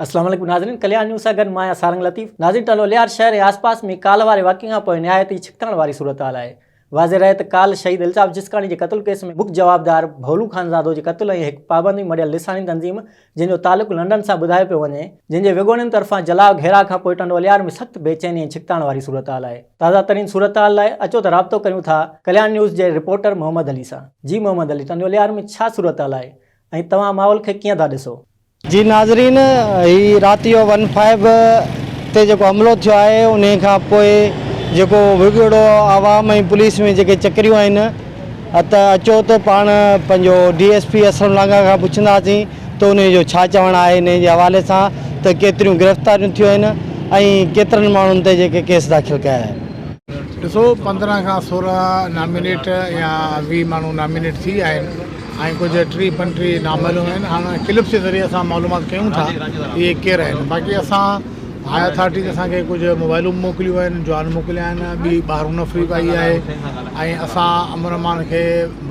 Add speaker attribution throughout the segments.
Speaker 1: اسلام عليڪم ناظرين ڪلياڻ نيوز سان گڏ مان آهيان سارنگ لطيف ناظرين ٽنڊو الهيار شهر ۽ آسپاس ۾ ڪالهه واري واقعي کان پوء نهايت ئي ڇڪتاڻ واري صورتحال آهي واضح رهي ته ڪالهه شهيد الطاف جسڪاڻي جي قتل ڪيس ۾ مک جوابدار ڀولو خانزادو جي قتل ۽ هڪ پابندي مڙهيل لساني تنظيم جنهن جو تعلق لنڊن سان ٻڌايو پيو وڃي جنهن جي وڳوڙين طرفان جلاء گهيراء کان پوء ٽنڊو الهيار ۾ سخت بيچيني ۽ ڇڪتاڻ واري صورتحال آهي تازه ترين صورتحال لاء اچو ته رابطو ڪريون ٿا ڪلياڻ نيوز جي رپورٽر محمد علي سان جي محمد علي ٽنڊو الهيار ۾ ڇا صورتحال آهي ۽ توهان ماحول کي ڪيئن ٿا ڏسو؟
Speaker 2: جي ناظرين هي رات جو ون فائيو تي جيڪو حملو ٿيو آهي انهي کان پوء جيڪو وڳوڙو عوام ۽ پوليس ۾ جيڪي چڪريون آهن ته اچو ته پاڻ پنهنجو D S P Aslam Langah کان پڇنداسين ته انهي جو ڇا چوڻ آهي انهي جي حوالي سان ته ڪيتريون گرفتاريون ٿيون آهن ۽ ڪيترن ماڻهن تي جيڪي ڪيس داخل ڪيا آهن.
Speaker 3: ڏسو 15 کان 16 نامينيٽ يا 20 ماڻهو نامينيٽ ٿي ويا آهن ۽ ڪجهه 30 35 نامعلوم آهن هاڻ ڪلپس جي ذريعي اسان معلومات ڪيون ٿا اهي ڪير آهن باقي اسان هاء اٿارٽيز اسان کي ڪجهه موبائلون به موڪليون آهن جوان موڪليا آهن ٻي ٻاهرون نفري به آئي آهي ۽ اسان امن امان کي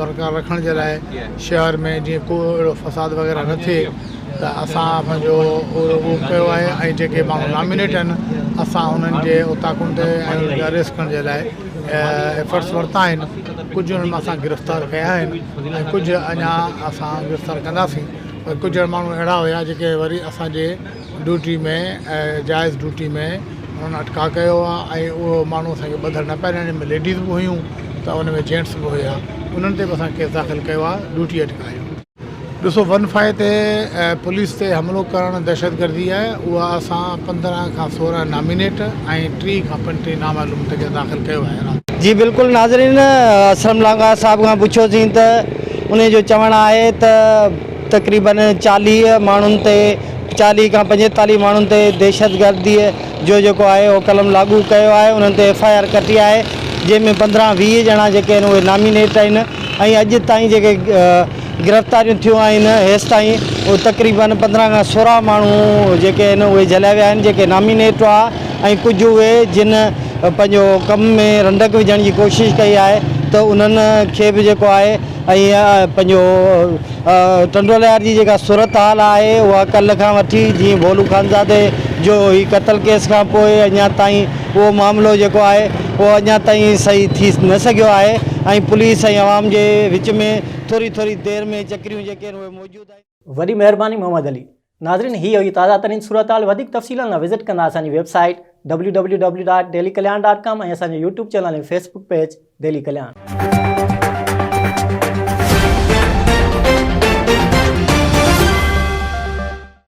Speaker 3: برقرار رکڻ جي لاء شهر ۾ جيئن ڪو اهڙو فساد وغيره نه ٿئي ته اسان پنهنجو اهو ڪيو آهي ۽ جيڪي ماڻهو نامينيٽ آهن اسان انهن جي اوطاقن تي ۽ انهن کي اريسٽ ڪرڻ جي لاء ايفرٽس ورتا آهن ڪجهه انهن مان اسان گرفتار ڪيا آهن ۽ ڪجهه اڃا اسان گرفتار ڪنداسين پر ڪجهه ماڻهو اهڙا هيا جيڪي وري اسانجي ڊيوٽي ۾ جائز ڊيوٽي ۾ انهن اٽڪاء ڪيو آهي ۽ اهو ماڻهو اسانکي ٻڌل نه پيا ڏين ۾ ليڊيز به هيون ته ان ۾ جينٽس به هيا انهن تي به اسان ڪيس داخل ڪيو آهي ڊيوٽي اٽڪاء جو. ڏسو ون فائيو تي پوليس تي حملو ڪرڻ دهشتگردي آهي اها اسان 15 کان 16 نامينيٽ ۽ 30 کان 35 نامعلوم تي ڪيس داخل ڪيو آهي رات.
Speaker 2: جي بلڪل ناظرين اسلم لانگاهه صاحب کان پڇيوسين ته انهي جو چوڻ آهي ته تقريبن 40 ماڻهن تي 40 کان 45 ماڻهن تي دهشتگردي جو جيڪو آهي اهو قلم لاڳو ڪيو آهي انهن تي ايف I R ڪٽي آهي جنهن ۾ 15 20 ڄڻا جيڪي آهن اهي نامينيٽ آهن ۽ اڄ تائين جيڪي گرفتاريون ٿيون آهن هيستائين اهي تقريبن 15 کان 16 ماڻهو جيڪي آهن اهي جهليا ويا آهن جيڪي نامينيٽ هئا ۽ ڪجهه اهي جن پنهنجو ڪم ۾ رنڊڪ وجهڻ جي ڪوشش ڪئي آهي ته انهن کي به جيڪو آهي ۽ پنهنجو ٽنڊو الهيار جي جيڪا صورتحال آهي اها ڪلهه کان وٺي جيئن ڀولو خانزادي جو هي قتل ڪيس کان پوء اڃا تائين اهو معاملو جيڪو آهي اهو اڃا تائين صحيح ٿي نه سگهيو آهي ۽ پوليس ۽ عوام جي وچ ۾ ٿوري ٿوري دير ۾ چڪريون جيڪي آهن اهي موجود آهن.
Speaker 1: وڏي مهرباني محمد علي. ناظرين هي هئي تازه ترين صورتحال وڌيڪ تفصيلن لاء وزٽ ڪندا اسان جي website www.dailykalyan.com ۽ اسان جو YouTube channel ۽ Facebook page daily Kalyan.